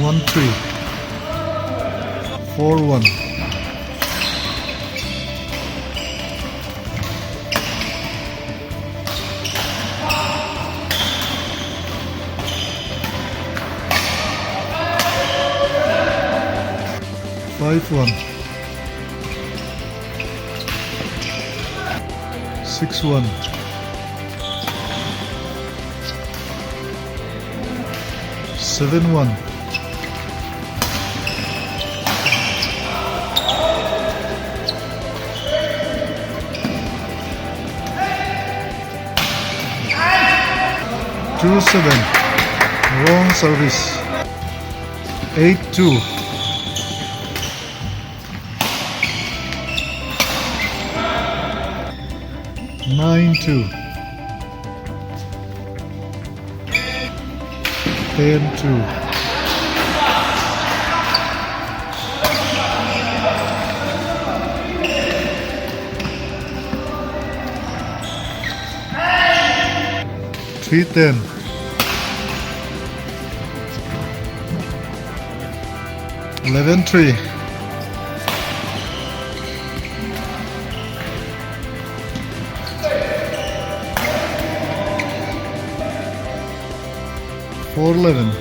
1 3 4 1. 5 1. 6 1. 7 1. 2 7. Wrong service. 8 2. 9 2. 10 2. 3 10. 11 3. 4 11.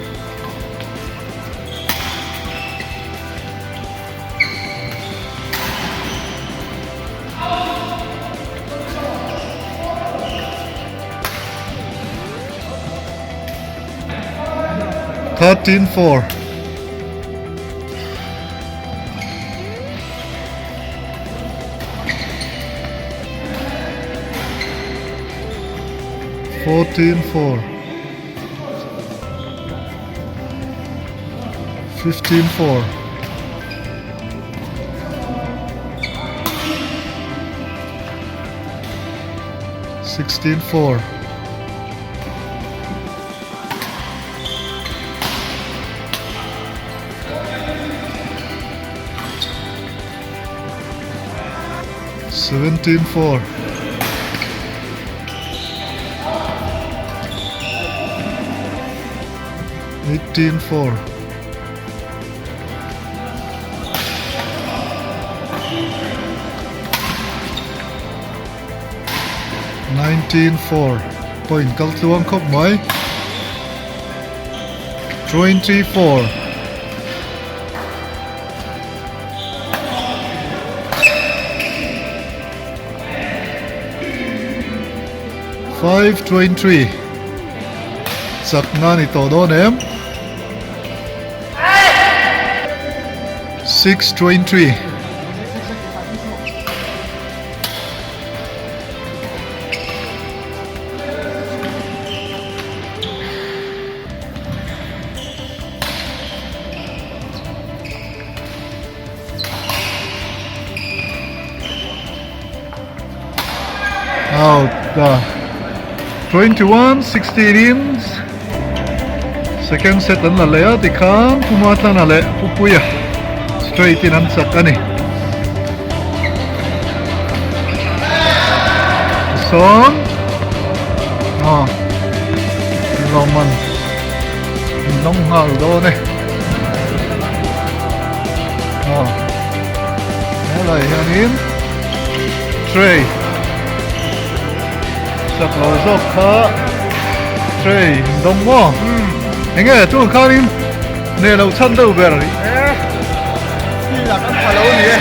13 4. 14 4. 15 4. 16 4. 17 4. 18 4. 19 4. Point kal tluang khawp mai. 24. 5 23. Chak na ni tawh dawn em? 6 23. Out ta. 21 16 in second set an la leh a tikhan Puma tlana leh Pupuia straight in an chak a ni. Sawn aw lawmman in dawng nghal dawn e. Aw helai hianin tray chak lo zawk kha tray in dawng maw enge chu khanin neh loh chhan deuh ber e steel ah kan pha lo a ni e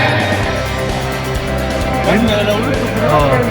kan neh lo lutuk ringawt.